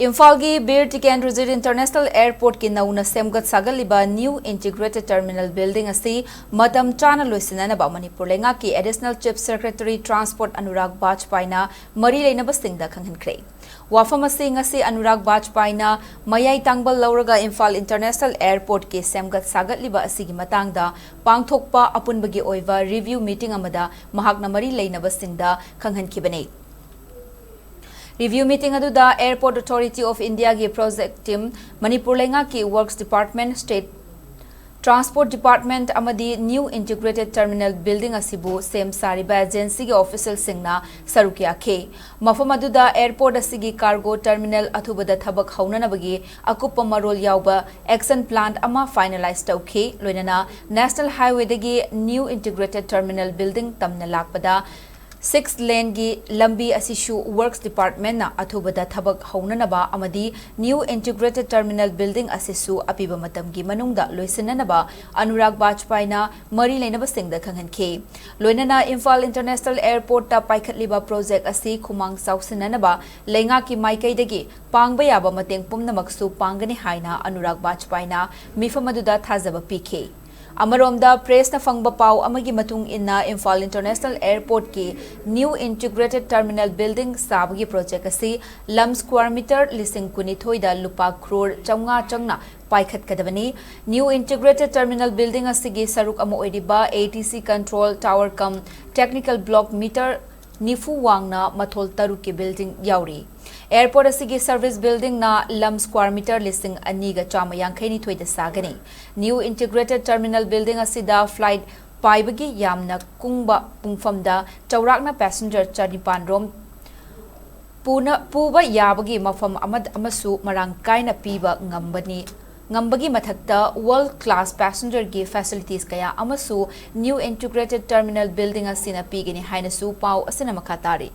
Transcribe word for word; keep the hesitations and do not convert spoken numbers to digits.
ꯏꯝꯐꯥꯜꯒꯤ ꯕꯤꯔ ꯇꯤꯀꯦꯟꯗ꯭ꯔꯖꯤꯠ ꯏꯟꯇꯔꯅꯦꯁꯅꯦꯜ ꯑꯦꯌꯔꯄꯣꯔꯠꯀꯤ ꯅꯧꯅ ꯁꯦꯝꯒꯠ ꯁꯥꯒꯠꯂꯤꯕ ꯅ꯭ꯌꯨ ꯏꯟꯇꯤꯒ꯭ꯔꯦꯇꯦꯗ ꯇꯔꯃꯤꯅꯦꯜ ꯕꯤꯜꯗꯤꯡ ꯑꯁꯤ ꯃꯇꯝ ꯆꯥꯅ ꯂꯣꯏꯁꯤꯟꯅꯅꯕ ꯃꯅꯤꯄꯨꯔ ꯂꯩꯉꯥꯛꯀꯤ additional chief secretary transport Anurag ꯕꯥꯖꯄꯥꯏꯅ ꯃꯔꯤ ꯂꯩꯅꯕꯁꯤꯡꯗ ꯈꯪꯍꯟꯈ꯭ꯔꯦ꯫ ꯋꯥꯐꯝ ꯑꯁꯤ ꯉꯁꯤ ꯑꯅꯨꯔꯥꯒ ꯕꯥꯖꯄꯥꯏꯅ ꯃꯌꯥꯏ ꯇꯥꯡꯕꯜ ꯂꯧꯔꯒ ꯏꯝꯐꯥꯜ ꯏꯟꯇꯔꯅꯦꯁꯅꯦꯜ ꯑꯦꯌꯔꯄꯣꯔꯠꯀꯤ ꯁꯦꯝꯒꯠ ꯁꯥꯒꯠꯂꯤꯕ ꯑꯁꯤꯒꯤ ꯃꯇꯥꯡꯗ ꯄꯥꯡꯊꯣꯛꯄ ꯑꯄꯨꯟꯕꯒꯤ ꯑꯣꯏꯕ ꯔꯤꯚꯤꯌꯨ ꯃꯤꯇꯤꯡ ꯑꯃꯗ ꯃꯍꯥꯛꯅ ꯃꯔꯤ ꯂꯩꯅꯕꯁꯤꯡꯗ ꯈꯪꯍꯟꯈꯤꯕꯅꯤ꯫ ꯔꯤꯚꯤꯌꯨ ꯃꯤꯇꯤꯡ ꯑꯗꯨꯗ ꯑꯦꯌꯔꯄꯣꯔꯠ ꯑꯣꯊꯣꯔꯤꯇꯤ ꯑꯣꯐ ꯏꯟꯗꯤꯌꯥꯒꯤ ꯄ꯭ꯔꯣꯖꯦꯛ ꯇꯤꯝ, ꯃꯅꯤꯄꯨꯔ ꯂꯩꯉꯥꯛꯀꯤ works department, state transport department ꯑꯃꯗꯤ ꯅ꯭ꯌꯨ ꯏꯟꯇꯤꯒ꯭ꯔꯦꯇꯦꯗ ꯇꯔꯃꯤꯅꯦꯜ ꯕꯤꯜꯗꯤꯡ ꯑꯁꯤꯕꯨ ꯁꯦꯝ ꯁꯥꯔꯤꯕ ꯑꯦꯖꯦꯟꯁꯤꯒꯤ ꯑꯣꯐꯤꯁꯤꯌꯦꯜꯁꯤꯡꯅ ꯁꯔꯨꯛ ꯌꯥꯈꯤ꯫ ꯃꯐꯝ ꯑꯗꯨꯗ ꯑꯦꯌꯔꯄꯣꯔꯠ ꯑꯁꯤꯒꯤ ꯀꯥꯔꯒꯣ ꯇꯔꯃꯤꯅꯦꯜ ꯑꯊꯨꯕꯗ ꯊꯕꯛ ꯍꯧꯅꯅꯕꯒꯤ ꯑꯀꯨꯞꯄ ꯃꯔꯣꯜ ꯌꯥꯎꯕ ꯑꯦꯛꯁꯟ ꯄ꯭ꯂꯥꯟ ꯑꯃ ꯐꯥꯏꯅꯦꯂꯥꯏꯖ ꯇꯧꯈꯤ꯫ ꯂꯣꯏꯅꯅ ꯅꯦꯁꯅꯦꯜ ꯍꯥꯏꯋꯦꯗꯒꯤ ꯅ꯭ꯌꯨ ꯏꯟꯇꯤꯒ꯭ꯔꯦꯇꯦꯗ ꯇꯔꯃꯤꯅꯦꯜ ꯕꯤꯜꯗꯤꯡ ꯇꯝꯅ ꯂꯥꯛꯄꯗ ꯁꯤꯛꯁ ꯂꯦꯟꯒꯤ ꯂꯝꯕꯤ ꯑꯁꯤꯁꯨ ꯋꯔꯛꯁ ꯗꯤꯄꯥꯔꯠꯃꯦꯟꯅ ꯑꯊꯨꯕꯗ ꯊꯕꯛ ꯍꯧꯅꯅꯕ ꯑꯃꯗꯤ ꯅ꯭ꯌꯨ ꯏꯟꯇꯤꯒ꯭ꯔꯦꯇꯦꯗ ꯇꯔꯃꯤꯅꯦꯜ ꯕꯤꯜꯗꯤꯡ ꯑꯁꯤꯁꯨ ꯑꯄꯤꯕ ꯃꯇꯝꯒꯤ ꯃꯅꯨꯡꯗ ꯂꯣꯏꯁꯤꯟꯅꯅꯕ ꯑꯅꯨꯔꯥꯒ ꯕꯥꯖꯄꯥꯏꯅ ꯃꯔꯤ ꯂꯩꯅꯕꯁꯤꯡꯗ ꯈꯪꯍꯟꯈꯤ꯫ ꯂꯣꯏꯅꯅ ꯏꯝꯐꯥꯜ ꯏꯟꯇꯔꯅꯦꯁꯅꯦꯜ ꯑꯦꯌꯔꯄꯣꯔꯠꯇ ꯄꯥꯏꯈꯠꯂꯤꯕ ꯄ꯭ꯔꯣꯖꯦꯛ ꯑꯁꯤ ꯈꯨꯃꯥꯡ ꯆꯥꯎꯁꯤꯟꯅꯅꯕ ꯂꯩꯉꯥꯛꯀꯤ ꯃꯥꯏꯀꯩꯗꯒꯤ ꯄꯥꯡꯕ ꯌꯥꯕ ꯃꯇꯦꯡ ꯄꯨꯝꯅꯃꯛꯁꯨ ꯄꯥꯡꯒꯅꯤ ꯍꯥꯏꯅ ꯑꯅꯨꯔꯥꯒ ꯕꯥꯖꯄꯥꯏꯅ ꯃꯤꯐꯝ ꯑꯗꯨꯗ ꯊꯥꯖꯕ ꯄꯤꯈꯤ꯫ ꯑꯃꯔꯣꯝꯗ, ꯄ꯭ꯔꯦꯁꯅ ꯐꯪꯕ ꯄꯥꯎ ꯑꯃꯒꯤ ꯃꯇꯨꯡ ꯏꯟꯅ, ꯏꯝꯐꯥꯜ ꯏꯟꯇꯔꯅꯦꯁꯅꯦꯜ ꯑꯦꯌꯔꯄꯣꯔꯠꯀꯤ ꯅ꯭ꯌꯨ ꯏꯟꯇꯤꯒ꯭ꯔꯦꯇꯦꯗ ꯇꯔꯃꯤꯅꯦꯜ ꯕꯤꯜꯗꯤꯡ ꯁꯥꯕꯒꯤ ꯄ꯭ꯔꯣꯖꯦꯛ ꯑꯁꯤ ꯂꯝ ꯁ꯭ꯀ꯭ꯋꯥꯔ ꯃꯤꯇꯔ ꯂꯤꯁꯤꯡ ꯀꯨꯟꯅꯤꯊꯣꯏꯗ ꯂꯨꯄꯥ ꯀ꯭ꯔꯣꯔ ꯆꯥꯝꯃꯉꯥ ꯆꯪꯅ ꯄꯥꯏꯈꯠꯀꯗꯕꯅꯤ꯫ ꯅ꯭ꯌꯨ ꯏꯟꯇꯤꯒ꯭ꯔꯦꯇꯦꯗ ꯇꯔꯃꯤꯅꯦꯜ ꯕꯤꯜꯗꯤꯡ ꯑꯁꯤꯒꯤ ꯁꯔꯨꯛ ꯑꯃ ꯑꯣꯏꯔꯤꯕ A T C control tower cum technical block metre ꯅꯤꯐꯨ ꯋꯥꯡꯅ ꯃꯊꯣꯜ ꯇꯔꯨꯛꯀꯤ ꯕꯤꯜꯗꯤꯡ ꯌꯥꯎꯔꯤ꯫ ꯑꯦꯌꯔꯄꯣꯔꯠ ꯑꯁꯤꯒꯤ ꯁꯔꯚꯤꯁ ꯕꯤꯜꯗꯤꯡꯅ ꯂꯝ ꯁ꯭ꯀ꯭ꯋꯥꯔ ꯃꯤꯇꯔ ꯂꯤꯁꯤꯡ ꯑꯅꯤꯒ ꯆꯥꯝꯃ ꯌꯥꯡꯈꯩ ꯅꯤꯊꯣꯏꯗ ꯁꯥꯒꯅꯤ꯫ ꯅ꯭ꯌꯨ ꯏꯟꯇꯤꯒ꯭ꯔꯦꯇꯦꯗ ꯇꯔꯃꯤꯅꯦꯜ ꯕꯤꯜꯗꯤꯡ ꯑꯁꯤꯗ ꯐ꯭ꯂꯥꯏꯠ ꯄꯥꯏꯕꯒꯤ ꯌꯥꯝꯅ ꯀꯨꯡꯕ ꯄꯨꯡꯐꯝꯗ ꯆꯥꯎꯔꯥꯛꯅ ꯄꯦꯁꯦꯟꯖꯔ ꯆꯅꯤꯄꯥꯟ ꯔꯣꯝ ꯄꯨꯅ-, ꯄꯨꯕ ꯌꯥꯕꯒꯤ ꯃꯐꯝ ꯑꯃ-, ꯑꯃꯁꯨ ꯃꯔꯥꯡ ꯀꯥꯏꯅ ꯄꯤꯕ ꯉꯝꯕꯅꯤ, ꯉꯝꯕꯒꯤ ꯃꯊꯛꯇ ꯋꯥꯔꯜꯗ ꯀ꯭ꯂꯥꯁ ꯄꯦꯁꯦꯟꯖꯔꯒꯤ ꯐꯦꯁꯤꯂꯤꯇꯤꯁ ꯀꯌꯥ ꯑꯃꯁꯨ ꯅ꯭ꯌꯨ ꯏꯟꯇꯤꯒ꯭ꯔꯦꯇꯦꯗ ꯇꯔꯃꯤꯅꯦꯜ ꯕꯤꯜꯗꯤꯡ ꯑꯁꯤꯅ ꯄꯤꯒꯅꯤ ꯍꯥꯏꯅꯁꯨ ꯄꯥꯎ ꯑꯁꯤꯅ ꯃꯈꯥ ꯇꯥꯔꯤ꯫